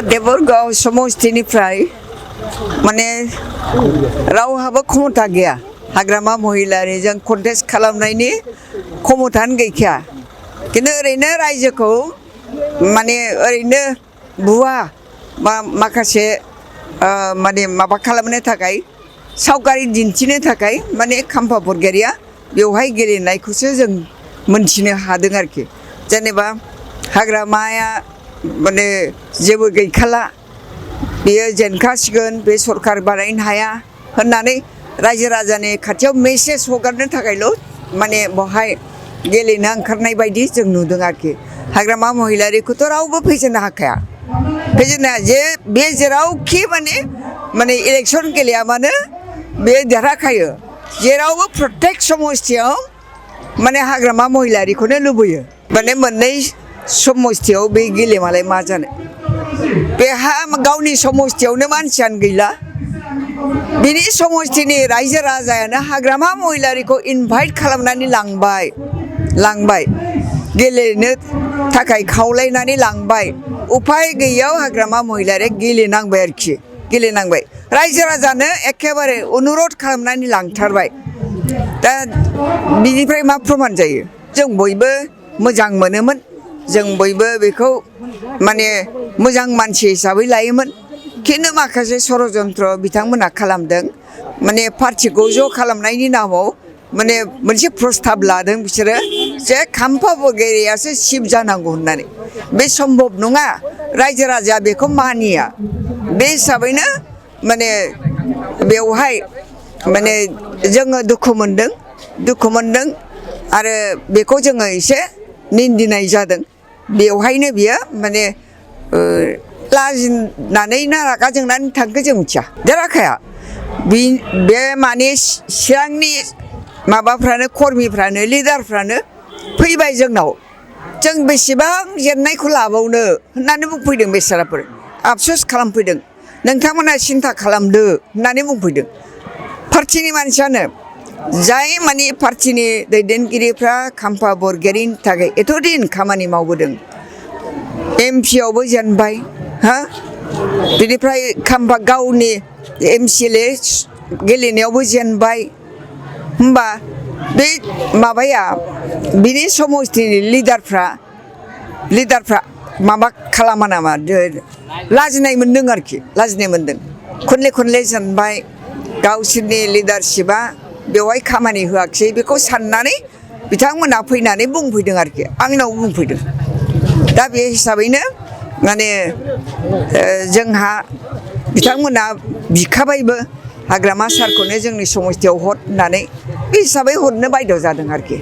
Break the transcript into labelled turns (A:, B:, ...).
A: देवरगाव समष्टिनिफ्राय माने रावहाबो क्षमता गैया हाग्रामा महिलारिजों कन्टेस्ट खालामनायनि क्षमतायानो गैखाया किन्तु ओरैनो रायजोखौ माने ओरैनो बुवा बा माखासे माने माबा खालामनो थाखाय सावगारि दिन्थिनो थाखाय माने खाम्फा बरगयारिया बेवहाय गेलेनायखौसो जों मोनथिनो हादों आरोखि जेनेबा हाग्रामाया माने जेबो गैखाला बेयो जेनखासिगोन बे सरकार बानायनो हाया होननानै रायजो राजानि खाथियाव मेसेज हगारनो थाखायल' माने बेवहाय गेलेनो ओंखारनाय बायदि जों नुदों आरोखि हाग्रामा महिलारिखौथ' रावबो फेजेननो हाखाया फेजेननो हाया जे बे जेरावखि माने इलेक्सन गेलेया मानो बे देरहाखायो जेरावबो प्रत्येक समस्थियाव माने हाग्रामा महिलारिखौनो लुबैयो माने मोननै समस्थियाव बे गेलेमालाय मा जानो बेहा गावनि समस्थियावनो मानसियानो गैला बिनि समस्थिनि रायजो राजायानो हाग्रामा महिलारिखौ इनभाइट खालामनानै लांबाय गेलेनो थाखाय खावलायनानै लांबाय उफाय गैयैयाव हाग्रामा महिलारिया गेलेनांबाय रायजो राजानो एखेबारे अनुरद खालामनानै लांथारबाय दा बिनिफ्राय मा प्रमान जायो जों बयबो मोजां मोनोमोन जों बयबो बेखौ माने मोजां मानसि हिसाबै लायोमोन खिन्थु माखासे षड़यन्त्र बिथांमोना खालामदों माने पार्टिखौ ज' खालामनायनि नामाव माने मोनसे प्रस्ताब लादों बिसोरो जे खाम्फा बरगयारियासो चिफ जानांगौ होननानै बे सम्भब नङा रायजो राजाया बेखौ मानिया बे हिसाबैनो माने बेवहाय माने जोङो दुखु मोनदों आरो बेखौ जोङो एसे निन्दिनाय जादों बेवहायनो बियो माने लाजिनानै ना रागा जोंनानै थांखो जों मिथिया देरहाखाया बे माने चिरांनि माबाफ्रानो कर्मिफ्रानो लिडारफ्रानो फैबाय जोंनाव जों बेसेबां जेननायखौ लाबावनो होननानै बुंफैदों बेसाराफोर आफसुस खालामफैदों नोंथांमोना सिन्था खालामदो होननानै बुंफैदों पार्टिनि मानसियानो जाय माने पार्टिनि दैदेनगिरिफ्रा खाम्फा बरगयारिनि थाखाय एथ' दिन खामानि मावबोदों एमपिआवबो जेनबाय बिनिफ्राय खाम्फा गावनि MCLA गेलेनायावबो जेनबाय होमबा बे माबाया बिनि समष्टिनि लिडारफ्रा माबा खालामा नामा लाजिनाय मोनदों खनले जेनबाय गावसोरनि लिडारशिपआ बेवहाय खामानि होआखिसै बेखौ साननानै बिथांमोना फैनानै बुंफैदों आरोखि आंनाव बुंफैदों दा बे हिसाबैनो माने जोंहा बिथांमोना बिखाबायबो हाग्रामा सारखौनो जोंनि समष्टियाव हर होननानै बे हिसाबै हरनो बायद' जादों आरोखि